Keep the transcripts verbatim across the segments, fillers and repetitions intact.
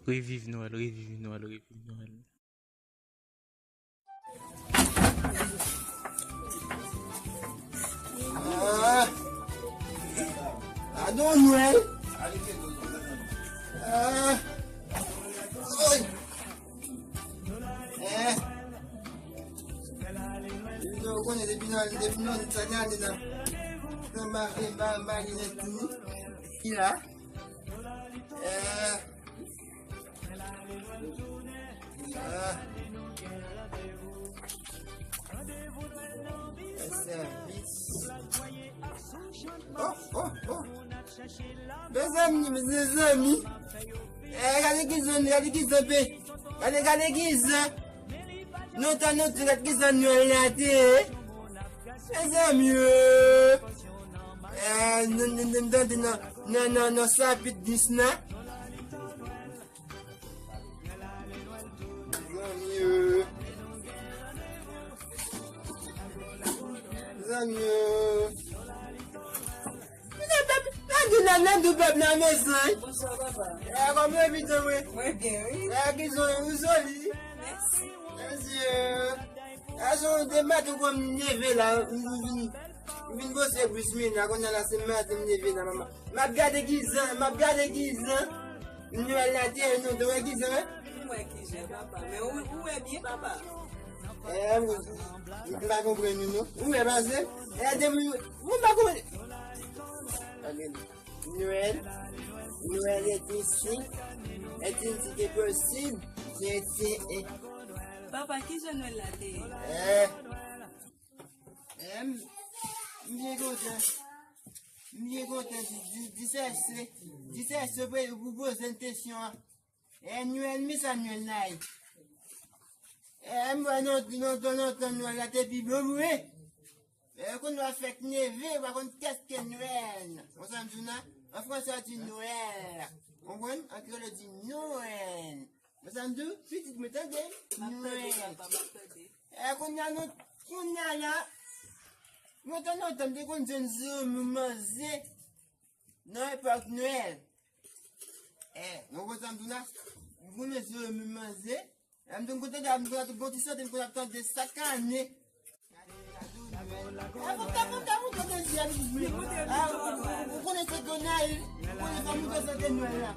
Reviv Nwèl, reviv Nwèl, reviv Nwèl. Ah! Gadon Nwèl! Ah! Oy! Eh! Ou konnen depi nan, depi nan, sa gen ane nan, nan ma, ma, ma, gen ane tou. Ki la? Eh! Ah. Sèvis. Oh, oh, oh. Mezanmi, mezanmi. Eh, gade ki zen, gade ki zen pe. Gade, gade ki zen. Nou tan nou di, gade ki zen Nwèl la te ye. Mezanmi, eh. Eh, nou, nou, nou tande nan, nan, nan, nan sapit dis la. Zanmi yo. Zanmi yo. Nan di nan, nan di pèp nan mezanmi. Bonswa, papa. E, kòman w ye, pitit mwen? Mwen byen, wi. E, ki jan w ye, ou soli? Mèsi. Mèsi. E, jan w te maten kòm neve la, m vin, m vin bose bris mwen la, kounye a la se maten m leve la, manman. M ap gade ki jan, m ap gade ki jan Nwèl la te ye, nou te wè ki jan, wi. M wè ki jan, papa. Men ou, ou wè byen, papa. E, m, m pa konprann ou, non. Ou wè, pase, e, depi, ou pa konprann. Nwèl, Nwèl est ici, est ici, c'est possible, c'est, c'est, e. Papa, ki jan Nwèl la te ye? E. Em, m byen kontan. M byen kontan di, di, di sèse, di sèse pou, pou poze m kesyon an. E, Nwèl, men sa Nwèl la ye. E, m wè non, non, non, non, non, Nwèl la te pi bon vre. E, kounye a fèt neve, pa konn kèske Nwèl. Ou sa m di w la? An fransè, yo di Noël. Ou konprann? An kreyòl, yo di Nwèl. Ou sa m di w? Pitit mwen, tande? M ap tande, papa, m ap tande. E, kounye a nou, kounye a la, lontan, lontan, m te konn jwenn Jerome manze nan epòk Nwèl. E, nou konn sa m di w la? M konnen Jerome manze. E, m te konn tande, m konn ap gon ti sante, m konn ap tande chak ane. E, fò m ta, fò m ta montre w dezi a, pitit mwen. A, ou, ou, ou konnen sante Nwèl, ou konnen fò m montre w sante Nwèl la.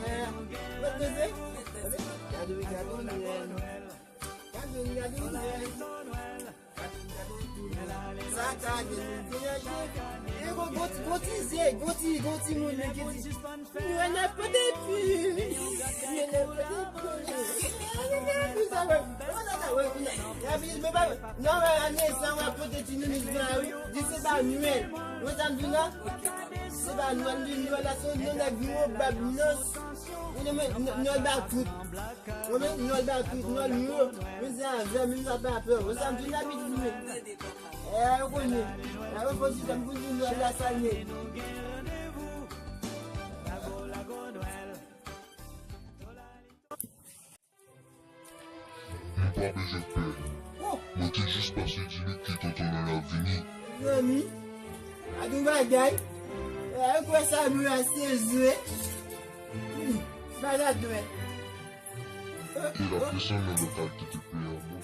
E, ou konnen? Gade, gade, gade. Sa ka gen moun ki nan je. E gon, gon ti, gon ti je, gon ti, gon ti moun ki di, Nwèl la pa depi. Nwèl la pa depi. Sa wè, sa wè, sa wè, non, men ane sa wè pote ti nounis la, wi. Di se pa Nwèl. Wè sa m di la? Se pa Nwèl, li Nwèl la, se yon nèg gwo bab, non. Ou nan men, Nwèl ba tout. Mwen menm, Nwèl ba tout, Nwèl yo. Men se avè m, m pa pa pè. Ou sa m di la, pitit mwen. E, ou konnen. E, ou konnen, m konnen Nwèl la sa ye. M pa bezwen pè. Mwen te jis pase di li ke tonton Nwèl ap vini. Zanmi, a tou bagay. E, ou kwè sa nou la se jwe? Hmm, bagay dwèt. E la presan nan lokal ki te peye a bon.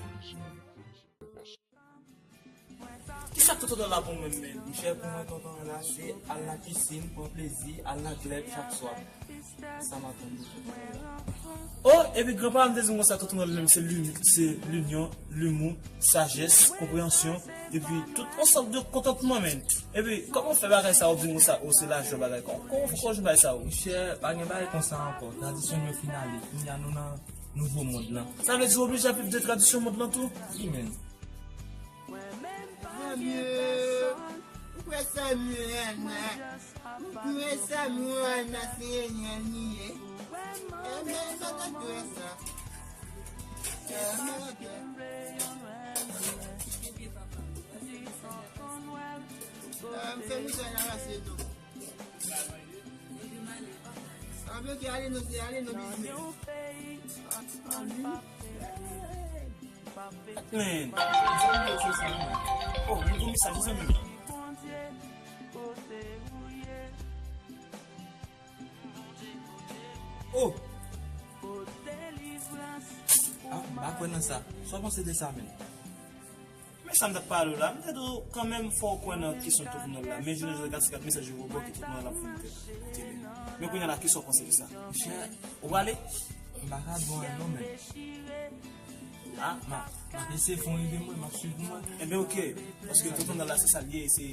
Kisa tonton la pou mwen menm? Monchè, pou mwen tonton la se al nan pisin, pran plezi, al nan klèb chak swa. Sa m ap tann de tonton la. Oh, epi granpapa m te di m konsa, tonton la menm se lini-, se linyon, limou, sajès, konpreyansyon, epi tout ansanm de kontantman menm. Epi kòman w fè bagay sa, w di m konsa, oh, se lajwa bagay. Kòman, kòman w fè kòman w jwenn bagay sa, oh? Monchè, pa gen bagay konsa ankò. Tradisyon yo fin ale. Kounye a nou nan nouvo mond lan. Sa vle di w oblije ap viv de tradisyon mond lan tou? Wi, men. Zanmi, ou kwè Samuel la? Ou kwè Samuel la se Daniel li ye? Enben, sa ta kwè sa. Enben, ok. Ah, m fè misye la pase tou. Anben, ok, ale non, se ale non, biznis. Ah, ah, wi. Man. Oh, mwen gon mesaj, zanmi. Oh, Nan sa, sa w panse de sa menm? Men sa m t ap pale w la, m te di w kanmenm fò w kwè nan kesyon Tonton Nwèl la. Men jounen jodi a, gad se gad mesaj yo bò ke Tonton Nwèl ap vin koute li. Men kounye a la, kisa w panse de sa? Monchè, ou prale? M pa ka di w anyen non, men. Ah, ma, ma eseye fè yon ide mwen, m ap swiv mwen. Enben, oke. Paske Tonton Nwèl la, se sa l ye, se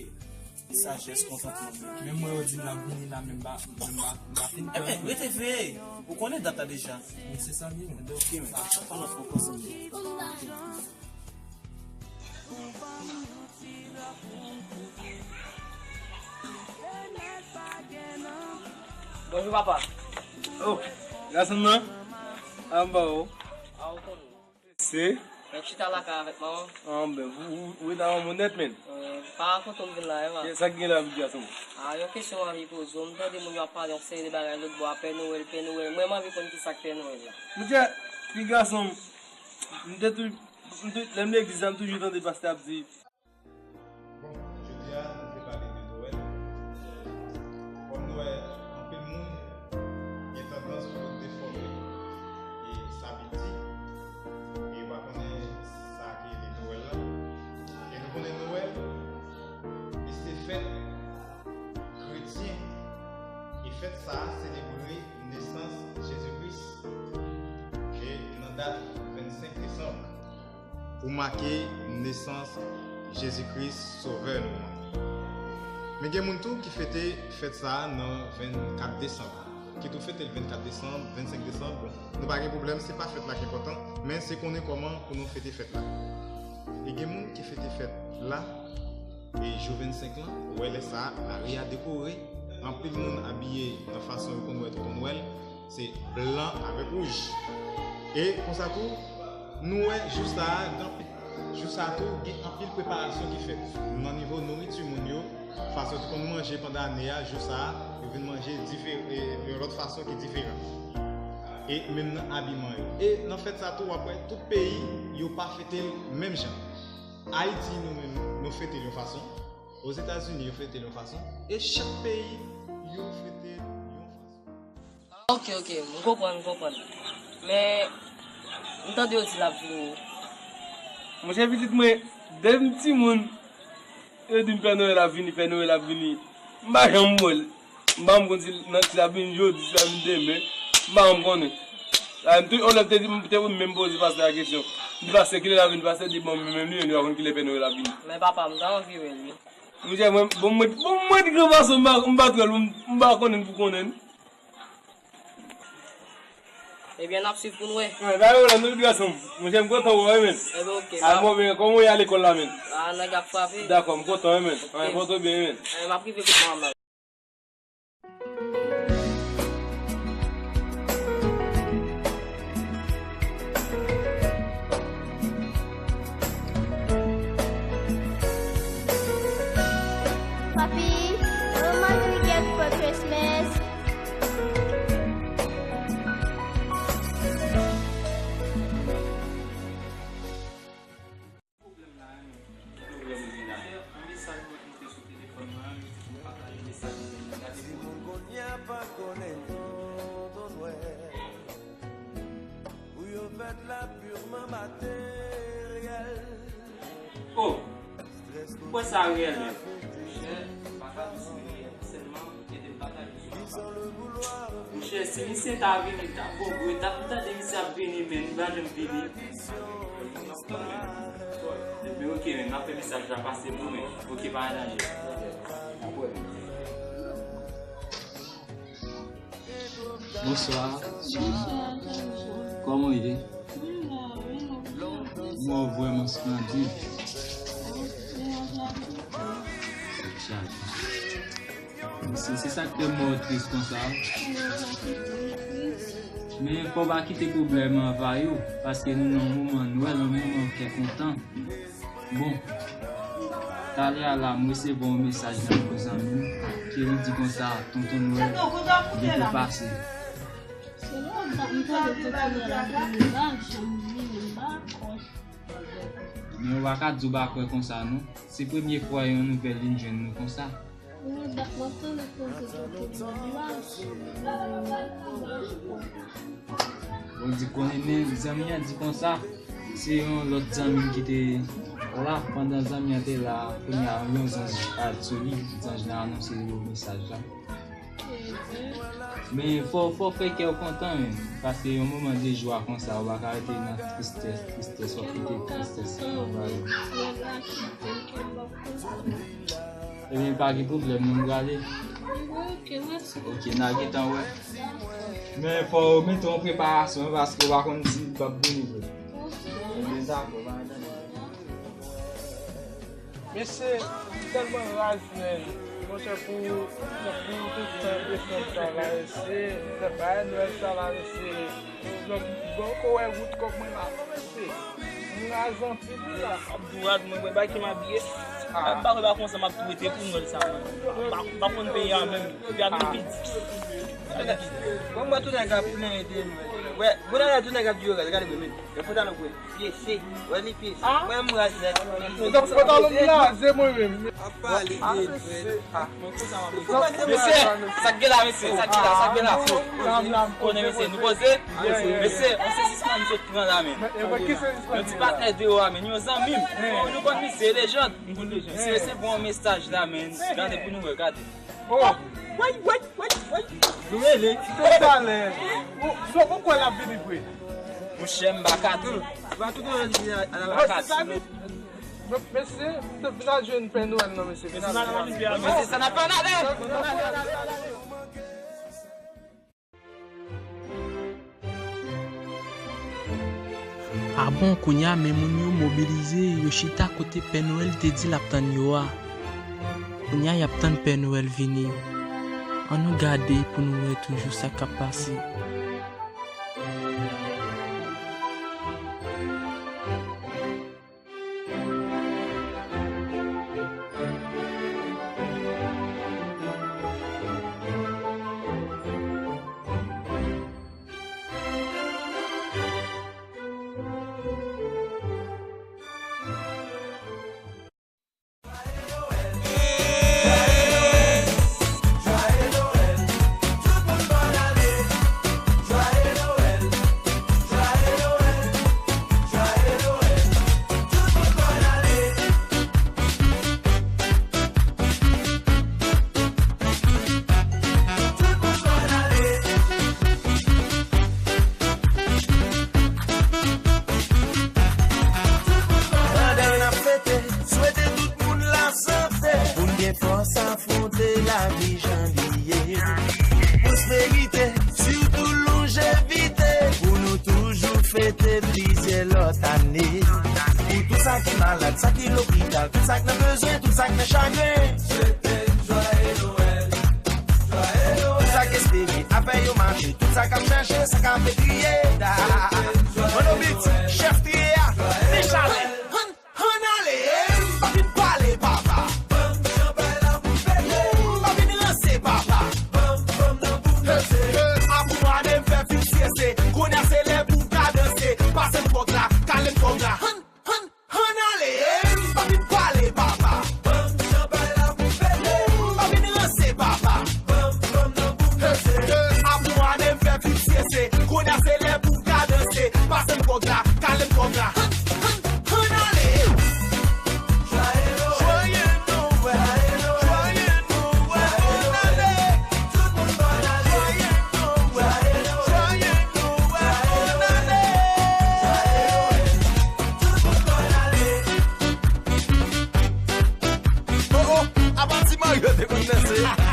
sajès, kontantman. Men mwen, yo di m l ap vini la, men m pa, men m pa, m pa fin kwè. Enben, rete veye. Ou konnen dat la deja. Men se sa l ye, men. Enben, oke, men. Sa, sa pa lòt pwopozisyon. Bonjou, papa. Oh, gason nan? Anba ou. A, ou konnen. Se? Mwen chita lakay avèk manman. Anben, ou, ou, ou rete a manman w nèt, men. Euh, pa rakonte m vin la, Eva. Sa k gen la, gason? A, yon kesyon m anvi poze w. M tande moun yo ap pale yon seri de bagay lòt bò a, Pè Nwèl, Pè Nwèl. Mwen, m anvi konn kisa k Pè Nwèl la. Monchè, ti gason m, m te tou M tou, lè m legliz la, m toujou tande pastè ap di. Bon, jodi a, nou vle pale de Nwèl. Kòm nou wè, anpil moun gen tandans pou yo defòme e sa ki di, e yo pa konnen sa ki rele Nwèl la. E nou konnen Nwèl, li se fèt kretyen. E fèt sa a selebre nesans Jezi Kris. E nan dat vennsenk desanm, pou make nesans Jezi Kris, Sovè nou an. Men gen moun tou ki fete fèt sa a nan vennkat desanm, ki tou fete l vennkat desanm, vennsenk desanm. Bon, nou pa gen pwoblèm, se pa fèt la ki enpòtan, men se konnen kòman pou nou fete fèt la. E gen moun ki fete fèt la, e jou vennsenk lan, ou wè lè sa a, lari a dekore, anpil moun abiye nan fason yo konn wè Tonton Nwèl, se blan avèk wouj. E konsa tou, nou wè jou sa a, gen anpil, jou sa a tou, gen anpil preparasyon ki fèt. Nan nivo nouriti moun yo, fason yo te konn manje pandan ane a, jou sa a, yo vin manje dife-, e, yon lòt fason ki diferan. E menm nan abiman yo. E nan fèt sa tou, w ap wè, tout peyi, yo pa fete l menm jan. Ayiti, nou menm, nou fete l yon fason. Ozetazini, yo fete l yon fason. E chak peyi, yo fete l yon fason. Ok, ok, m konprann, m konprann. Men, m tande yo di l ap vini. Monchè, pitit mwen, depi m timoun, yo di m Pè Nwèl ap vini, Pè Nwèl ap vini. M pa janm wè l. M pa konn si l, nan, si l ap vini jodi, si l ap vini demen. M pa janm konnen. A, m te, yon lè m te di, m te menm poze pastè a kesyon. M di, "Pastè, kilè l ap vini?" Pastè di, "Bon, men menm li menm, li pa konn kilè Pè Nwèl ap vini." Men papa, m ta anvi wè l, wi. Monchè, mwen, bon, mwen, bon, mwen di gran gason, m pa, m pa twèl, m, m pa konnen pou konnen. Ebyen, n ap swiv pou n wè. Mwen, ba yo la, nou gason. Monchè, m kontan wè w, men. Ebyen, ok. A, mwen, men, kòman w ye a lekòl la, men? A, nèg ap frape. Dakò, m kontan, men. Mwen, kontan byen, men. E, m ap rive kote manman. Papi, what am I gonna get for Christmas? Pwoblèm la, men. Pwoblèm ou gen la. Yon mesaj mwen monte sou telefòn mwen an, li di pou m pataje mesaj li. Gade pou ou. Timoun kounye a pa konnen Tonton Nwèl. Pou yo fèt la purman materyèl. Oh! Ou kwè sa reyèl, men? Monchè, m pa ka di se reyèl. Sèlman, ede m pataje sou WhatsApp. Monchè, si misye ta vini, m t ap bon gwo etap. M tande misye ap vini, men li pa janm vini. Men ok, men m ap fè mesaj la pase pou ou, men. Ok, pa gen danje. Bonswa. Bonswa, Tanjou. Kòman w ye? Mwen la, mwen la. Mwen vrèman splendid. Se, se sa k fè mwen tris konsa. Men fò w pa kite pwoblèm anvayi w, paske nou nan yon moman Nwèl, yon moman kè kontan. Bon, talè a la, m resevwa yon mesaj nan yon zanmi m, ke li di konsa, Tonton Nwèl byen pase. Men yo pa ka di w pa kwè konsa, non. Se premye fwa yon nouvèl vin jwenn nou konsa. Bon, di konnen, men zanmi an di konsa, Se yon lòt zanmi m ki te la, pandan zanmi an te la, kounye a, yon zanj parèt sou li, zanj lan anonse li mesaj la. Men fò, fò fè kè w kontan, men, paske yon moman de jwa konsa, ou pa ka rete nan tristès, tristès, w ap kite tristès la anvayi w. Ebyen, pa gen pwoblèm, nou prale. Ok, n a gentan wè. Men fò w mete yon preparasyon, paske w pa konn si l p ap vini vre. Ebyen, dakò, pa gen pwoblèm. Mesye, m tèlman raz, men. Monchè, pou, pou tout tan esans sa la, mesye, bagay Nwèl sa la, mesye. Donk, bon, ko wè wout kòb mwen la, non, mesye. M raz anpil, wi, la. M ap di w raz, mwen, mwen, bagay ki m abiye. M pa wè pa konsa m ap tou rete pou Nwèl sa, mwen. M pa, m pa konn peyi a menm. Epi ak nou piti. Bon, mwen, tout nèg ap plenyen de Nwèl. Wè, bon, la, tout nèg ap di yo raz, gade mwen menm. Yo fè talè kwe. Pyese. Wè li pyese. Mwen m raz nèt. Pantalon m blaze mwen menm. Ap pale de Nwèl. Mesye, sa k gen la, mesye? Sa k gen la? Sa k gen la? Konnen, mesye, nou poze? Mesye, yon sezisman m sot pran la, men. Yon ti patnè deyò a, men. Yon zanmi m. Nou konn misye, lejand. Misye resevwa yon mesaj la, men. Gade pou nou wè, gade. Oh! Woy, woy, woy, woy! Nou rele. Se talè. Ou, ou kwè l ap vini vre? Monchè, m pa ka di w. M pa ka di w. Donk, mesye, vin al jwenn Pè Nwèl, non, mesye. Mesye, sa n ap fè, n ale. A bon, kounye a, men moun yo mobilize, yo chita kote Pè Nwèl te di l ap tann yo a. Kounye a, y ap tann Pè Nwèl vini. Ann nou gade pou nou wè toujou sa k ap pase. Pandan n ap fete, swete tout moun lasante. Pou n gen fòs afwonte lavi jan li ye. Pwosperite, sitou lonjevite. Pou nou toujou fete plizyè lòt ane. Pou tout sa ki malad, sa ki lopital, tout sa k nan bezwen, tout sa k nan chagren. Swete n jwaye Nwèl, jwaye Nwèl. Tout sa k espere, afè yo mache, tout sa k ap chèche, sa k ap ekriye. Da. Mano Beat, chèf triye a, Michale. Ann ale, m pa vin pale, papa. Ban m chanpay la pou m pete. M pa vin ranse, papa. Ban m, ban m nan pou m danse. Apou ane m fè fil syese. Kounye a se lè pou m ka danse. Pase m kòk la, kale m kòk la. Ann, ann, ann ale, m pa vin pale, papa. Ban m chanpay la pou m pete. M pa vin ranse, papa. Ban m, ban m nan pou m danse. Apou ane m fè fil syese. Kounye a se lè pou m ka danse. Pase m kòk la, kale m kòk la. Ann, ann, ann ale. Jwaye Nwèl, jwaye Nwèl, ann ale. Tout moun bòn ane. Jwaye Nwèl, jwaye Nwèl, ann ale. Tout moun bòn ane. Oh, oh, apa ti Mario te konn danse.